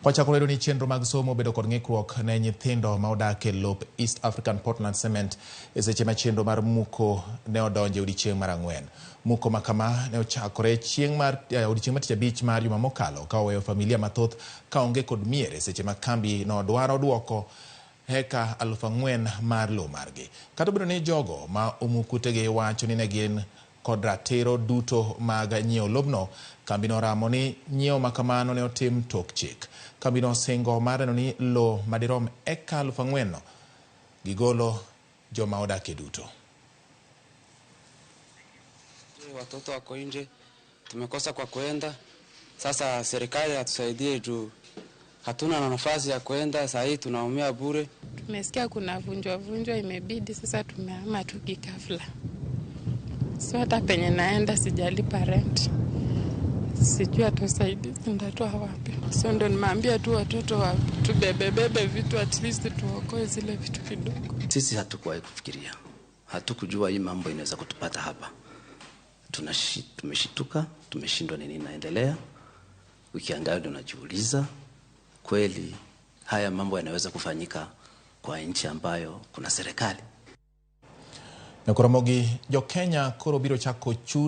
Wachako lero ni chenro mag somo bedo kod ng'ikruok ne nyithindo ma odak e lop East African Portland Cement e seche ma chenro mar muko ne odonjo e odiechieng' mar ang'wen. Muko ma kama ne ochakore chieng' mar odiechieng' mar tich abich mar juma mokalo ka oweyo familia mathoth ka onge kod mier e seche ma kambi no dwaro duoko heka 4,000 mar lowo margi. Kata obedo ni jogo ma omuk utegi wacho ni ne gin kod ratiro duto mag nyiewo lobno, kambino oramo ni nyiewo ma kamano ne otim tok chik. Kambino osingo mar neno ni lowo madirom eka 4,000 no gigolo joma odakie duto. Watoto wako nje, tumekosa kwa kwenda. Sasa serikali atusaidie juu hatuna na nafasi ya kwenda, saa hii tunaumia bure. Tumesikia kuna vunjwa vunjwa, imebidi sasa tumehama tu kighafla. So hata penye naenda sijalipa rent, sijui hata usaidizi ndatoa wapi. So ndo nimeambia tu watoto wa tubebebebe vitu at least tuokoe zile vitu kidogo. Sisi hatukuwahi kufikiria, hatukujua hii mambo inaweza kutupata hapa. Tumeshituka, tumeshindwa nini inaendelea. Ukiangalia unajiuliza kweli haya mambo yanaweza kufanyika kwa nchi ambayo kuna serikali? Nyakoromogi, jo Kenya koro biro chako chudo.